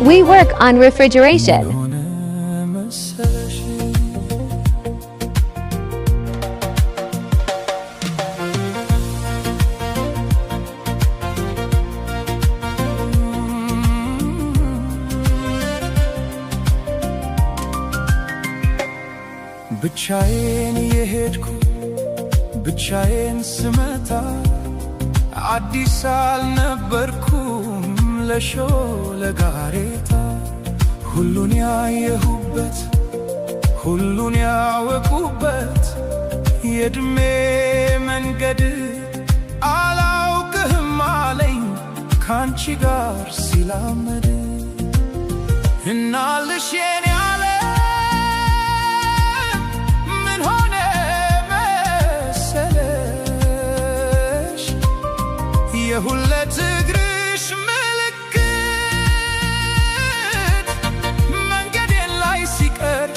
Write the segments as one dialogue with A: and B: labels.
A: We work on refrigeration.
B: ሆነ መሰለሽ? ብቻዬን እየሄድኩ ብቻዬን ስመጣ አዲስ አልነበርኩም ለሾለ ጋሬጣ። ሁሉን ያየሁበት፣ ሁሉን ያወቁበት የእድሜ መንገድ አላውቅህም አለኝ ካንቺ ጋር ሲላመድ። እናልሽ የኔ ዓለም፣ ምን ሆነ መሰለሽ? የሁለት እግርሽ ምልክት መንገዴን ላይ ሲቀር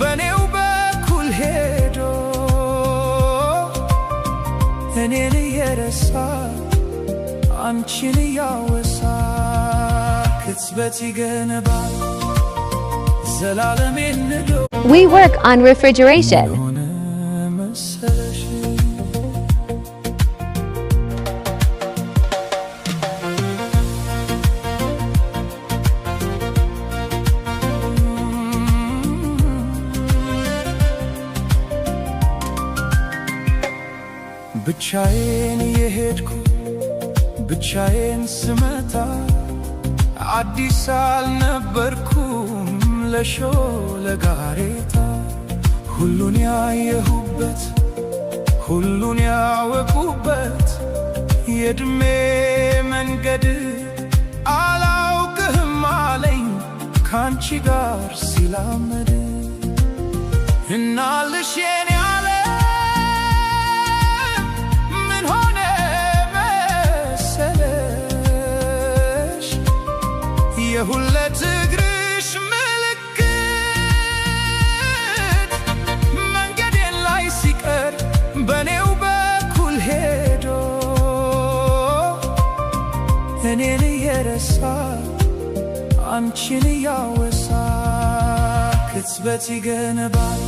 B: በኔው በኩል ሄዶ እኔን እየረሳ አንቺን እያወሳ ቅጽበት ይገነባል ዘላለሜን ንዶ።
A: We work on refrigeration.
B: ሆነ መሰለሽ? ብቻዬን እየሄድኩ ብቻዬን ስመጣ አዲስ አልነበርኩም ለሾለ ጋሬጣ። ሁሉን ያየሁበት፣ ሁሉን ያወቁበት የእድሜ መንገድ አላውቅህም አለኝ ካንቺ ጋር ሲላመድ። እናልሽ የኔ ዓለም፣ ምን ሆነ መሰለሽ? የሁለት እግርሽ ምልክት መንገዴን ላይ ሲቀር በኔው በኩል ሄዶ እኔን እየረሳ አንቺን እያወሳ ቅጽበት ይገነባል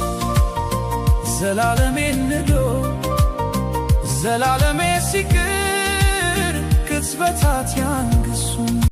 B: ዘላለሜን ንዶ። ዘላለሜ ሲቅር ቅጽበታት ያንግሱን።